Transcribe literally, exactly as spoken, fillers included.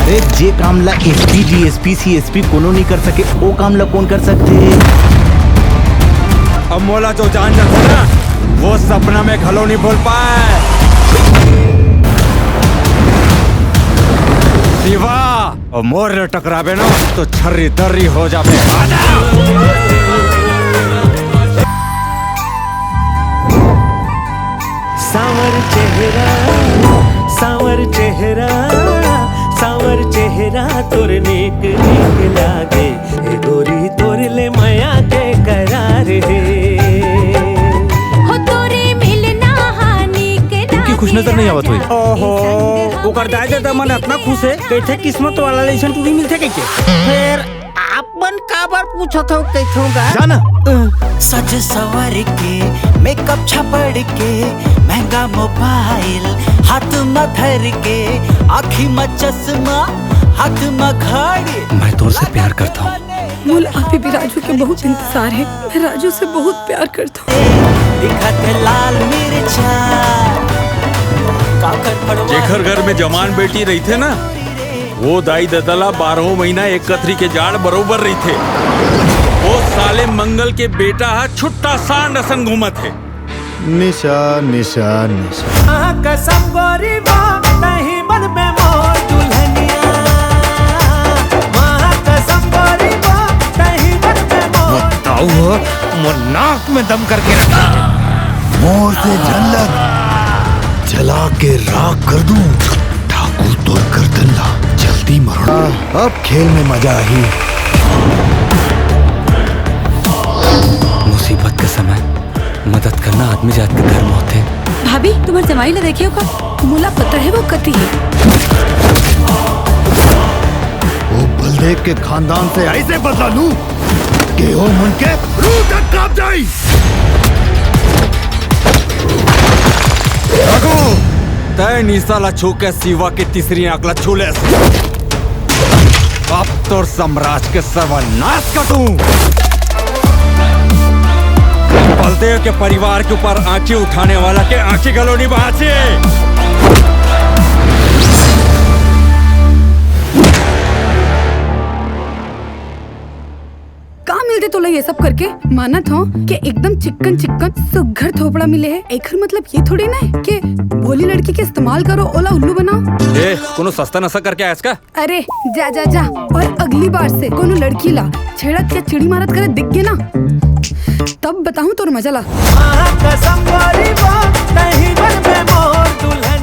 ए, जे काम ला एसपी, डीएसपी, सीएसपी कोनो नहीं कर सके, ओ काम ला कौन कर सकते? अब मोला जो जान जाथे ना, वो सपना में घलो नहीं भूल पाए। शिवा, अउ मोर ले टकराबे ना, तो छर्री दर्री हो जाबे। सांवर चेहरा, सांवर चेहरा, सांवर चेहरा तोर नीक नीक लागे। ए गोरी तोर ले मया के करार हे। हो तोरे मिलना हा नीक लागे। खुश नजर नहीं आवत होई। ओहो, ओकर दाई ददा मन अतना खुश हे, कहिथे किस्मत वाला ले अइसन टूरी मिलथे कहिके। फेर आप मन काबर पूछत हो कहिथो गा? जाना। सज सवर के, मेकअप छपड़ के, महंगा मोबाइल हाथ म धर के, आँखी म चश्मा, हाथ म घड़ी। मैं तोर से प्यार करता हूँ। मोला अभी भी राजू के बहुत इंतजार हे। मैं राजू से बहुत प्यार करता हूँ। दिखत हे लाल मिर्चा, काकर फड़वा जेखर घर में जवान बेटी रहिथे ना, वो दाई ददा ला बारहों महीना एक कथरी के जाड़ बरोबर रहिथे। वो साले मंगल के बेटा हा छुट्टा सांड असन घूमत हे। निशा, निशा, निशा। हाँ, कसम गोरी बा, तही मन में मोर दुल्हनिया। हाँ, कसम गोरी बा, तही मन में मोर बताऊ हो, मोर नाक में दम करके रखा। मोर से झलक जला के राख कर दूं। ठाकुर तोर गर्दन ला जल्दी मरोड़। अब खेल में मजा आही। मुसीबत के समय मदद करना आदमी जात के धर्म होथे। भाभी, तुम्हार जमाई ला देखे हो का? मोला पता हे वो कति हे। वो बलदेव के खानदान से ऐसे बदला लूं कि वो मन के रूह तक कांप जाई। रघु, तय निशा ला छू के शिवा के तीसरी आंख ला छू लेस। अब तोर साम्राज्य के सर्वनाश कर दूं। बलदेव के परिवार के ऊपर आंची उठाने वाला के आंची घलो नहीं बांचे। का मिलथे तोला ये सब करके? मानत हो कि एकदम चिक्कन चिक्कन सुग्घर थोपड़ा मिले हे, एकर मतलब ये थोड़ी ना हे कि भोली लड़की के इस्तेमाल करो, ओला उल्लू बनाओ। ए, कोनो सस्ता नशा करके आयस का? अरे जा जा जा, और अगली बार से कोनो लड़की ला छेड़त या चिड़ी मारत करे दिख गे ना, तब बताहूँ तोर मजा ला। माँ कसम वाली बात नहीं मन में मोर दुल्हन